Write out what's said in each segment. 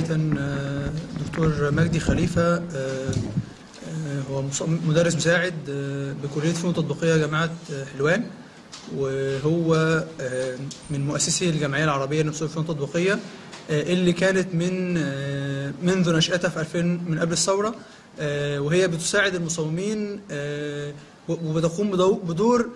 بداية دكتور مجدي خليفة هو مدرس مساعد بكلية فنون تطبيقية جامعة حلوان، وهو من مؤسسي الجمعية العربية لمصممي الفنون التطبيقية اللي كانت منذ نشأتها في 2000 من قبل الثورة، وهي بتساعد المصممين وبتقوم بدور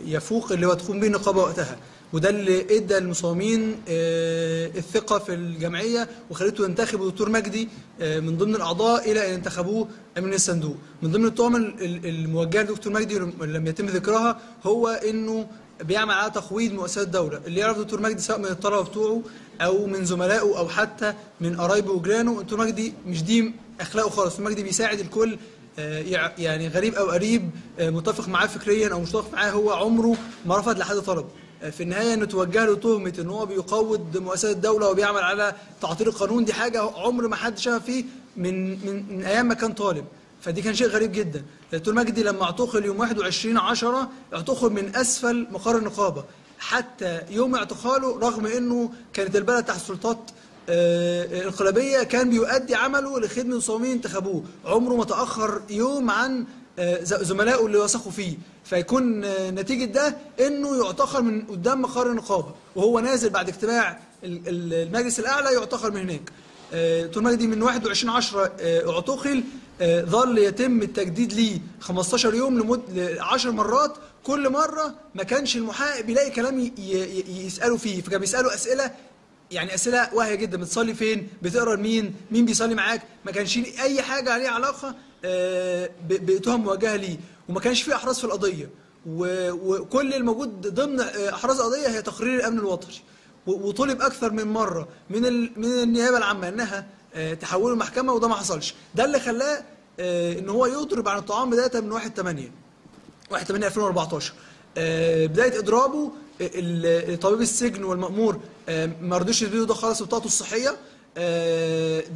يفوق اللي هو تقوم به النقابة وقتها، وده اللي ادى المصممين الثقة في الجمعية وخلته ينتخبوا دكتور مجدي من ضمن الأعضاء إلى أن انتخبوه من الصندوق. من ضمن التهم الموجهة لدكتور مجدي لم يتم ذكرها هو إنه بيعمل على تقويض مؤسسات الدولة. اللي يعرف دكتور مجدي سواء من الطلبة بتوعه أو من زملائه أو حتى من قرايبه وجيرانه، دكتور مجدي مش دي أخلاقه خالص. دكتور مجدي بيساعد الكل، يعني غريب أو قريب، متفق معاه فكريا أو مش متفق معاه، هو عمره ما رفض لحد طلب. في النهاية انه توجه له تهمه ان هو بيقوض مؤسسات الدولة وبيعمل على تعطيل القانون، دي حاجة عمر ما حد شاف فيه من ايام ما كان طالب، فدي كان شيء غريب جدا. دكتور مجدي لما اعتقل يوم 21/10 اعتقل من اسفل مقر النقابة حتى يوم اعتقاله، رغم انه كانت البلد تحت سلطات انقلابيه، كان بيؤدي عمله لخدمة المصممين انتخبوه، عمره ما تاخر يوم عن زملائه اللي وثقوا فيه. فيكون نتيجة ده انه يعتقل من قدام مقر النقابة وهو نازل بعد اجتماع المجلس الاعلى، يعتقل من هناك. دكتور مجدي من 21/10 اعتقل، ظل يتم التجديد ليه 15 يوم لمدة 10 مرات، كل مرة ما كانش المحقق بيلاقي كلام يسأله فيه، فكان بيسأله أسئلة يعني أسئلة واهية جدا، بتصلي فين؟ بتقرا لمين؟ مين بيصلي معاك؟ ما كانش ليه أي حاجة عليه علاقة بتهم موجهة ليه، وما كانش فيه احراز في القضية، وكل الموجود ضمن احراز القضية هي تقرير الامن الوطني. وطلب اكثر من مرة من النيابة العامة انها تحوله المحكمة، وده ما حصلش. ده اللي خلاه ان هو يضرب عن الطعام بداية من 1/8/2014. بداية اضرابه طبيب السجن والمأمور ما رضوش يدوا ده خالص بطاقته الصحية،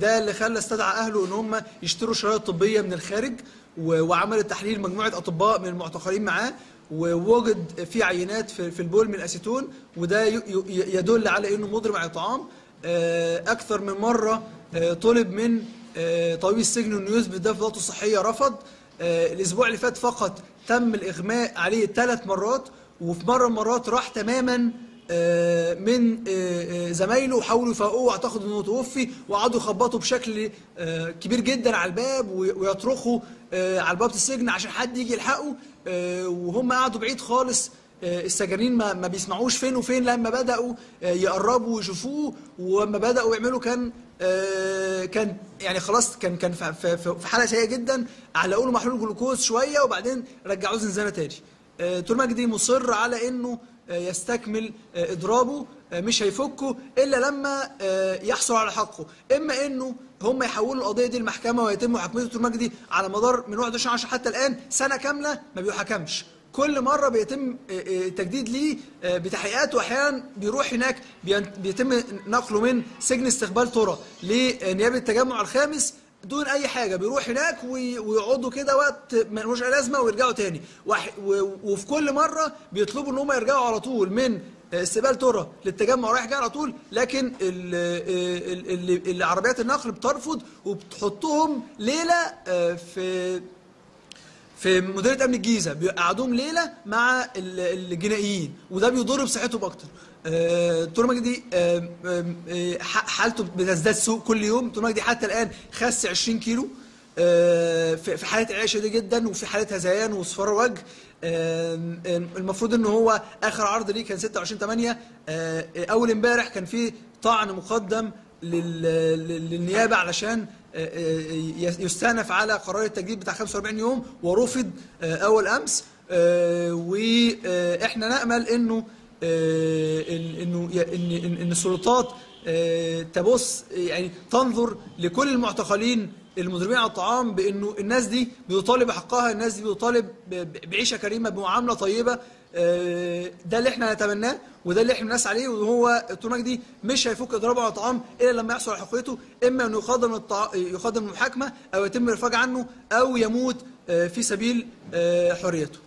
ده اللي خلى استدعى اهله ان هم يشتروا شرايط طبية من الخارج، وعمل التحليل مجموعة اطباء من المعتقلين معاه، ووجد في عينات في البول من الاسيتون، وده يدل على انه مضرب على الطعام. اكثر من مرة طلب من طبيب السجن انه يثبت ده في بطاقته الصحية، رفض. الاسبوع اللي فات فقط تم الاغماء عليه 3 مرات، وفي مرة من المرات راح تماما من زمايله وحاولوا يفوقوه واعتقدوا انه توفي، وقعدوا يخبطوا بشكل كبير جدا على الباب ويطرخوا على بوابه السجن عشان حد يجي يلحقه، وهم قعدوا بعيد خالص. السجانين ما بيسمعوش فين وفين، لما بدأوا يقربوا ويشوفوه، ولما بدأوا يعملوا كان يعني خلاص كان في حاله سيئه جدا، علقوا له محلول جلوكوز شوية وبعدين رجعوه زنزانة تاني. دكتور مجدي مصر على انه يستكمل اضرابه، مش هيفكه الا لما يحصل على حقه، اما انه هم يحولوا القضية دي للمحكمة ويتم محاكمته. دكتور مجدي على مدار من 21/10 حتى الان سنة كاملة ما بيحاكمش، كل مرة بيتم تجديد ليه بتحقيقات، واحيانا بيروح هناك بيتم نقله من سجن استقبال ترى لنيابه التجمع الخامس دون اي حاجة، بيروح هناك ويقعدوا كده وقت ما لهوش اي لازمه ويرجعوا تاني، وفي كل مرة بيطلبوا ان هم يرجعوا على طول من استقبال ترى للتجمع رايح جاي على طول، لكن العربيات النقل بترفض وبتحطهم ليلة في مديرية امن الجيزة، بيقعدوهم ليلة مع الجنائيين، وده بيضر بصحتهم اكتر. دكتور مجدي حالته بتزداد سوء كل يوم. دكتور مجدي حتى الان خس 20 كيلو، في حاله عيشه دي جدا، وفي حاله هذيان واصفرار وجه. المفروض ان هو اخر عرض ليه كان 26/8، اول امبارح كان في طعن مقدم للنيابه علشان يستأنف على قرار التجديد بتاع 45 يوم، ورفض اول امس. واحنا نامل انه انه ان السلطات تبص، يعني تنظر لكل المعتقلين المضربين على الطعام بانه الناس دي بتطالب بحقها، الناس دي بتطالب بعيشه كريمة، بمعاملة طيبة. ده اللي احنا نتمناه وده اللي احنا بنسعى عليه، وهو دكتور مجدي مش هيفك اضرابه على الطعام الا لما يحصل على حقيقته، اما انه يقدم المحاكمة او يتم الافراج عنه او يموت في سبيل حريته.